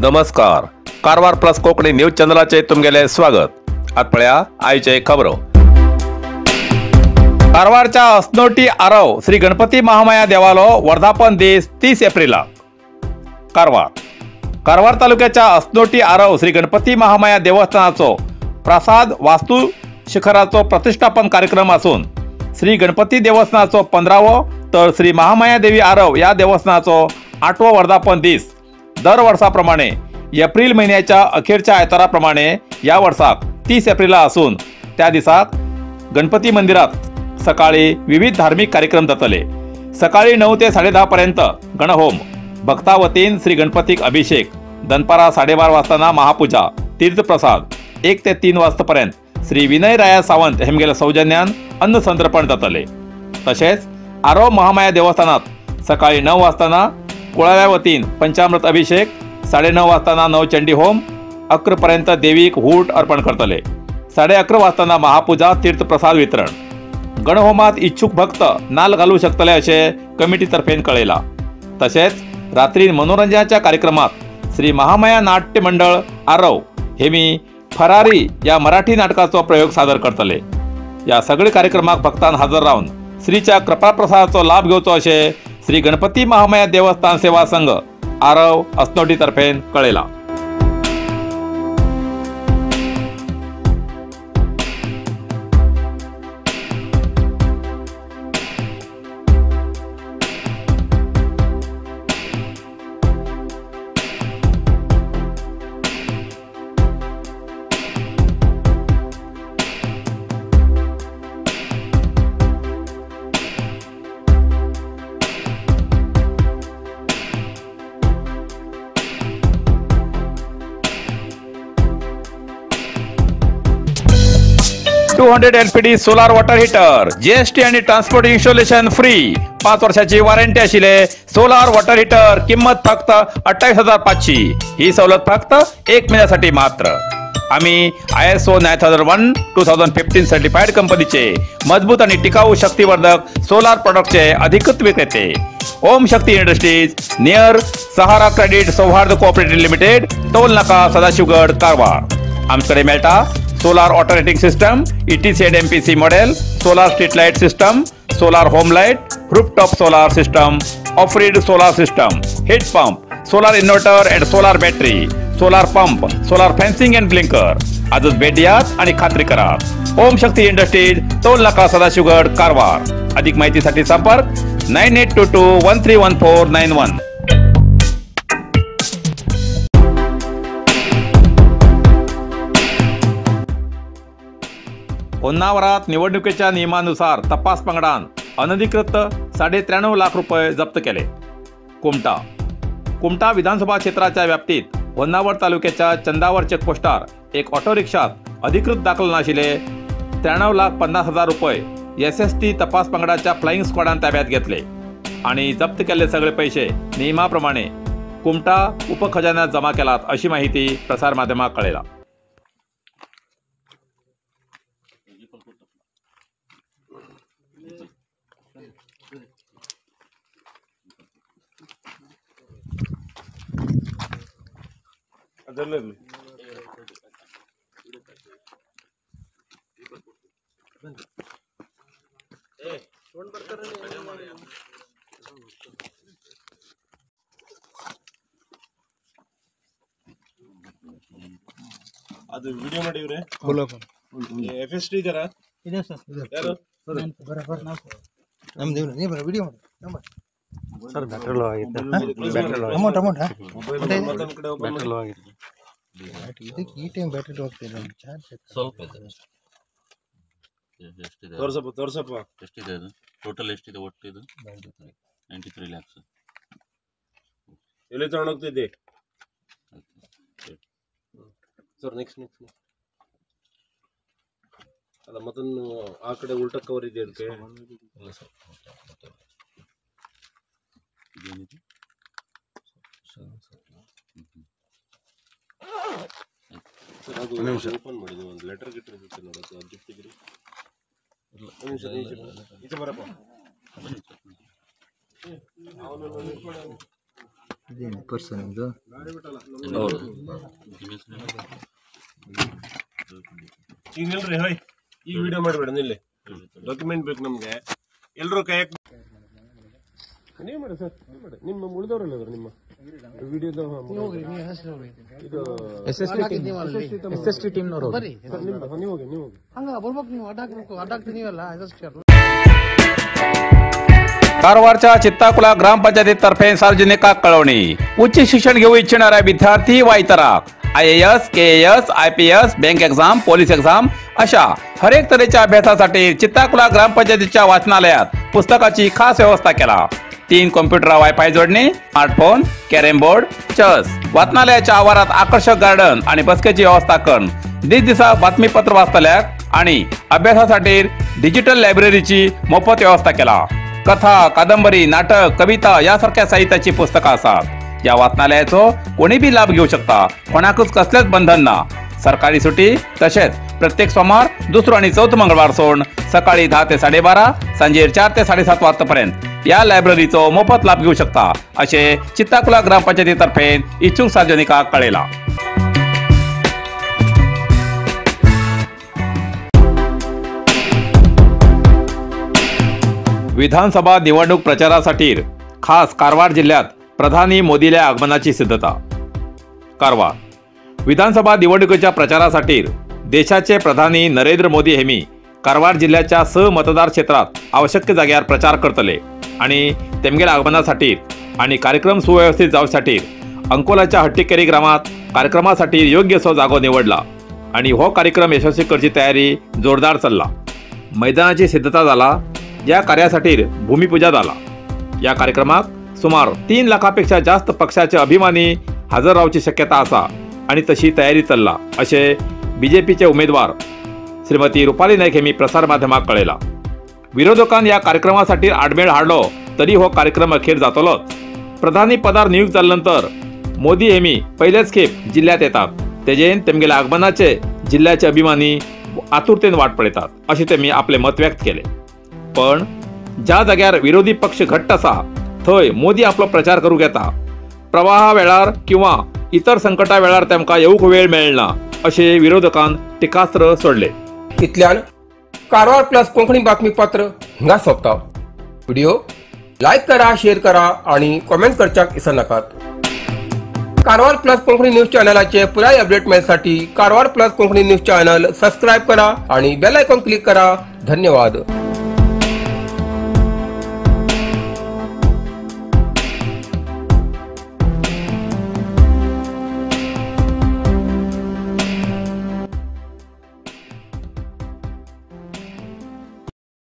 नमस्कार, Karwar plus Konkani news चॅनलाचे तुमगेले स्वागत। आत पळया आयचे खबरो। कारवारच्या असनोटी आरव श्री गणपती महामाया देवालो वर्धापन दीस 30 एप्रिलाक। कारवार कारवार तालुक्याच्या असनोटी आरव श्री गणपती महामाया देवस्थानाचो प्रासाद वास्तू शिखराचो प्रतिष्ठापन कार्यक्रम आसून श्री गणपती देवस्थानाचो 15वो तर श्री महामाया देवी आरव या देवस्थानाचो 8वो वर्धापन दीस दर वर्षाप्रमाणे एप्रिल महिन्याच्या अखेरच्या आयताराप्रमाणे या वर्षाक 30 एप्रिला असून त्या दिसाक गणपती मंदिरात सकाळी विविध धार्मिक कार्यक्रम जातले। सकाळी 9 ते 10:30 पर्यंत गणहोम, भक्तावतीन श्री गणपतीक अभिषेक, दनपारा 12:30 वाजताना महापूजा, तीर्थप्रसाद, 1 ते 3 वाजतापर्यंत श्री विनय राया सावंत हेमगेल्या सौजन्यान अन्न संतर्पण जातले। तसेच आरव महामाया देवस्थानात सकाळी 9 वाजताना कुळाव्या वतीन पंचामृत अभिषेक, 9:30 वाजताना नवचंडी होम, 11 पर्यंत देवीक हूट अर्पण करतले। 11:30 वाजताना महापूजा, तीर्थप्रसाद वितरण। गणहोमात इच्छुक भक्त नाल घालू शकतले असे कमिटीतर्फेन कळयला। तसेच रात्री मनोरंजनाच्या कार्यक्रमात श्री महामाया नाट्य मंडळ आरव हे मी फरारी या मराठी नाटकाचो प्रयोग सादर करतले। या सगळे कार्यक्रमाक भक्तान हजर रावन श्रीच्या कृपाप्रसादाचो लाभ घेवचो असे श्री गणपती महामाया देवस्थान सेवा संघ आरव असनोटी तर्फेन कळयला। $200 LPD solar water heater, GST आणि ट्रान्सपोर्ट इन्स्टॉलेशन फ्री, 5 वर्षाची वॉरंटी आशिल्ले सोलार वॉटर हिटर, किंमत फक्त 28,500। ही सवलत फक्त 1 महिन्यासाठी मात्र। आम्ही ISO 9001-2015 certified कंपनीचे मजबूत आणि टिकाऊ शक्तिवर्धक सोलार प्रॉडक्टचे अधिकृत विक्रेते। Om Shakti industries, near Sahara credit Sauhard cooperative limited, toll Naka, Sadashivgad, Karwar. आमच्याकडे मेळटा solar alternating system, ETC and MPC model, solar street light system, solar home light, rooftop solar system, off-grid solar system, heat pump, solar inverter and solar battery, solar pump, solar fencing and blinker. आजच भेट द्यात आणि खात्री करा। ओम शक्ती industries, toll नाका, सदाशिवगड, कारवार। अधिक माहितीसाठी संपर्क 9822131491। होन्नावरात निवडणुकीच्या नियमानुसार तपास पंगडान अनधिकृत 93.5 लाख रुपये जप्त केले। कुमटा कुमटा विधानसभा क्षेत्राच्या व्याप्तीत होन्नावर तालुक्याच्या चंदावर चेकपोस्टार एक ऑटो रिक्षात अधिकृत दाखल नाशिल्ले 93,50,000 रुपये SST तपास पंगडाच्या फ्लाइंग स्क्वॉडान ताब्यात घेतले आणि जप्त केलेले सगळे पैसे नियमाप्रमाणे कुमटा उपखजान्यात जमा केलात अशी माहिती प्रसारमाध्यमाक कळयला। ಅದು ವಿಡಿಯೋ ಮಾಡಿವ್ರೆ ಎಫ್ ಎಸ್ ಟಿ ಇದರ ಇದೆ ಸರ್, ಯಾರು ಬರಬರ ನಮ್ದು ಇವ್ರು ನೀವು ವಿಡಿಯೋ ಮಾಡಿ ನಂಬರ್ ಸರ್. ಬ್ಯಾಟ್ರಿ ಲೋ ಆಗಿತ್ತು, ಬ್ಯಾಟ್ರಿ ಲೋ ಅಮೌಂಟ್ ಅಮೌಂಟ್ ಮತ್ತೊಂದು ಕಡೆ ಓಪನ್ ಬ್ಯಾಟ್ರಿ ಲೋ ಆಗಿತ್ತು. ಇದಕ್ಕೆ ಈ ಟೈಮ್ ಬ್ಯಾಟ್ರಿ ಲೋ ಆಗ್ತಿದೆ, ಚಾರ್ಜ್ ಸ್ವಲ್ಪ ಇದೆ. ಎಷ್ಟಿದೆ ತೋರ್ಸಪ್ಪ ತೋರ್ಸಪ್ಪ, ಎಷ್ಟಿದೆ ಅದು ಟೋಟಲ್ ಎಷ್ಟಿದೆ ಒಟ್ಟು? ಇದು 93 ಲ್ಯಾಕ್ಸ್. ಎಲ್ಲಿ ತಗೊಂಡು ಹೋಗ್ತಿದ್ದೆ ಸರ್? ನೆಕ್ಸ್ಟ್ ನೆಕ್ಸ್ಟ್ ಅಲ್ಲ, ಮತ್ತೊಂದು ಆ ಕಡೆ ಉಲ್ಟಾ ಕವರ್ ಇದೆ ಅದಕ್ಕೆ. ಇಲ್ಲ ಸರ್, ಇದೇನಿದೆ ಸರ್? ಅದು ಓಪನ್ ಮಾಡಿದ್ವಿ, ಒಂದು ಲೆಟರ್ ಗಿಟ್ಟರ್ ಇರುತ್ತೆ ನೋಡೋದು, ಅದು ಗಿಫ್ಟಿಗಿರಿ. ಒಂದು ನಿಮಿಷ ಈಚೆ ಬರಪ್ಪ. ಅವನು ಇದೇನು ಪರ್ಸನ್ ಇದು? ಹೌದು. ಈಗ ನಿಲ್ರಿ, ಹೋಯ್, ಈಗ ವಿಡಿಯೋ ಮಾಡಬೇಡ, ನಿಲ್ಲಿ. ಡಾಕ್ಯುಮೆಂಟ್ ಬೇಕು ನಮಗೆ. ಎಲ್ಲರೂ ಕೈ ಹಾಕಿ ನೀವು ಮಾಡಿ ಸರ್, ನೀವು ಮಾಡಿ. ನಿಮ್ಮ ಉಳಿದವರೆಲ್ಲ ಇದಾರೆ, ನಿಮ್ಮ ವಿಡಿಯೋದ ಇದು ಎಸ್ ಎಸ್ ಟಿ ಟೀಮ್ನವರು ಸರ್, ನಿಮ್ದು ನೀವು ಹೋಗಿ, ನೀವು ಹೋಗಿ. ಹಂಗ ಬರ್ಬೇಕು ನೀವು, ಅಡ್ಡಾಕ್ಬೇಕು, ಅಡ್ಡಾಕ್ತೀವಿ ನೀವಲ್ಲ ಎಸ್ ಎಸ್ ಟಿ. कारवारच्या चित्ताकुला ग्रामपंचायतीतर्फे सार्वजनिकाक कळवणी. उच्च शिक्षण घेऊ इच्छिणाऱ्या विद्यार्थी वा इतराक IAS, KAS, IPS, bank exam, police exam अशा हरेक तऱ्हेच्या अभ्यासासाठी चित्ताकुला ग्रामपंचायतीच्या वाचनालयात पुस्तकाची खास व्यवस्था केला. 3 कॉम्प्युटर वायफाय जोडणी, स्मार्टफोन, कॅरम बोर्ड, चेस, वाचनालयाच्या आवारात आकर्षक गार्डन आणि बसकेची व्यवस्था करून दिसदिसा बातमीपत्र वाचतल्याक आणि अभ्यासासाठी डिजिटल लायब्ररीची मोफत व्यवस्था केला. कथा, कादंबरी, नाटक, कविता यासारख्या साहित्याची पुस्तकं आसात. या वाचनालयाचो कोणी बी लाभ घेऊ शकता, कोणाकूच कसलेच बंधन ना. सरकारी सुटी तसेच प्रत्येक सोमवार, दुसरो आणि चौथो मंगळवार सोडून सकाळी 10 ते 12:30, सांजेर 4 ते 7:30 वाजतापर्यंत या लायब्ररीचो मोफत लाभ घेऊ शकता, असे चित्ताकुला ग्रामपंचायतीतर्फे इच्छुक सार्वजनिकाक कळयला. विधानसभा निवडणूक प्रचारासाठी खास कारवार जिल्ह्यात प्रधानी मोदील्या आगमनाची सिद्धता. कारवार विधानसभा निवडणुकीच्या प्रचारासाठी देशाचे प्रधानी नरेंद्र मोदी हेमी कारवार जिल्ह्याच्या 6 मतदार क्षेत्रात आवश्यक जाग्यार प्रचार करतले आणि तेमगेल्या आगमनासाठी आणि कार्यक्रम सुव्यवस्थित जावसाठी अंकोलाच्या हट्टीकेरी ग्रामात कार्यक्रमासाठी योग्य असो जागो निवडला आणि हो कार्यक्रम यशस्वी करची तयारी जोरदार चल्ला. मैदानाची सिद्धता जाला. या कार्यासाठी भूमिपूजा झाला. या कार्यक्रमाक सुमार 3 लाखापेक्षा जास्त पक्षाचे अभिमानी हजर रावची शक्यता आसा आणि तशी तयारी चल्ला, असे बीजेपीचे उमेदवार श्रीमती रुपाली नाईक हेमी प्रसार माध्यमाक कळयला. विरोधकान या कार्यक्रमासाठी आडमेळ हाडलो तरी हो कार्यक्रम अखेर जातलोच. प्रधानी पदार नियुक्त जाल्या नंतर मोदी हेमी पयलेच खेप जिल्ह्यात येतात, तेजेन तेमगेल्या आगमनाचे जिल्ह्याचे अभिमानी आतुरतेन वाट पळयतात, अशें तेमी आपले मत व्यक्त केले. पण ज्या जाग्यार विरोधी पक्ष घट्ट आसा थंय मोदी आपलो प्रचार करूंक येता. प्रवाहा वेळार किंवा इतर संकटा वेळार तेमकां येवंक वेळ मेळना, अशें विरोधकान टिकास्त्र सोडले. इतल्यान कारवार प्लस कोंकणी बातमीपत्र हिंगा सोंपता. व्हिडिओ लायक करा, शेअर करा आणि कॉमेंट करच्याक विसरनाकात. कारवार प्लस कोंकणी न्यूज चॅनलाचे पुराय update मेळसाठी Karwar plus Konkani news channel subscribe करा आणि बेल आयकॉन क्लिक करा. धन्यवाद.